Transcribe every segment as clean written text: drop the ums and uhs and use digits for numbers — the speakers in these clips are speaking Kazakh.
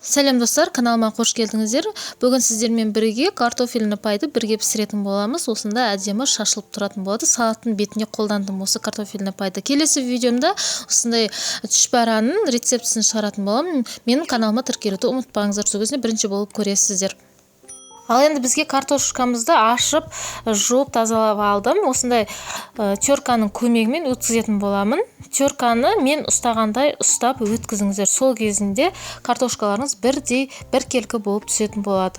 Сәлем, достар, каналыма қош келдіңіздер! Бүгін сіздермен бірге картофельный пайды бірге пісіретін боламыз. Осында әдемі шашылып тұратын болады. Салаттың бетіне қолдандым осы картофельный пайды. Келесі видеомда осындай түшпараның рецептісін шығаратын боламын. Менің каналыма тіркелуді ұмытпаңыздар, сол кезінде бірінші болып көресіздер. Ал енді бізге картошкамызды ашып, жуып, тазалап алдым. Осындай терканың көмегімен өткізетін боламын. Терканы мен ұстағандай ұстап өткізіңіздер. Сол кезінде картошкаларыңыз бірдей, біркелкі болып түсетін болады.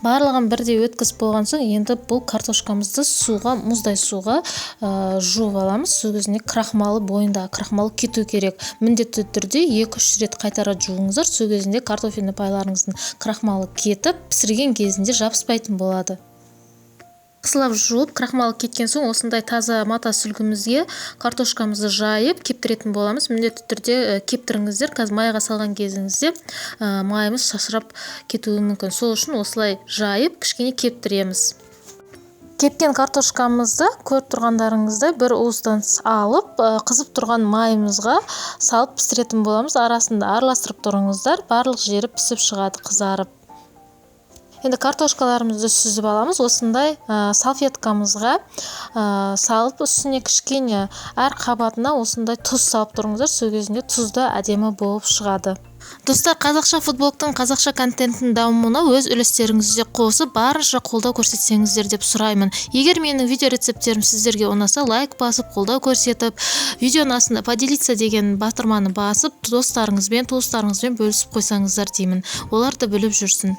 Барлығын бірдей өткізіп болған соң, енді бұл картошкамызды суға, мұздай суға жуып аламыз. Сол кезінде крахмалы, бойындағы крахмалы кету керек. Міндетті түрде 2-3 рет қайтара жуыңыздар. Сол кезінде картофельный пайларыңыздың крахмалы кетіп, пісірген кезінде жабыспайтын болады. Жақсылап жуып, крахмалы кеткен соң, осындай таза мата сүлгімізге картошкамызды жайып кептіретін боламыз. Міндетті түрде кептіріңіздер. Қазір майға салған кезіңізде майымыз шашырап кетуі мүмкін. Сол үшін осылай жайып, кішкене кептіреміз. Кепкен картошкамызды, көріп тұрғандарыңыздай, бір уыстан алып, қызып тұрған майымызға салып пісіретін боламыз. Арасында араластырып тұрыңыздар, барлық жері пісіп шығады, қызарып. Енді картошкаларымызды сүзіп аламыз. Осындай салфеткамызға салып, үстіне кішкене, әр қабатына осындай тұз салып тұрыңыздар. Сол кезінде тұз да әдемі болып шығады. Достар, қазақша фудблогтың, қазақша контенттің дамуына өз үлестеріңізді қосып, барынша қолдау көрсетсеңіздер деп сұраймын. Егер менің видео рецепттерім сіздерге ұнаса, лайк басып, қолдау көрсетіп, видеоның астында «Поделиться» деген батырманы басып, достарыңызбен, туыстарыңызбен бөлісіп қойсаңыздар деймін. Олар да біліп жүрсін.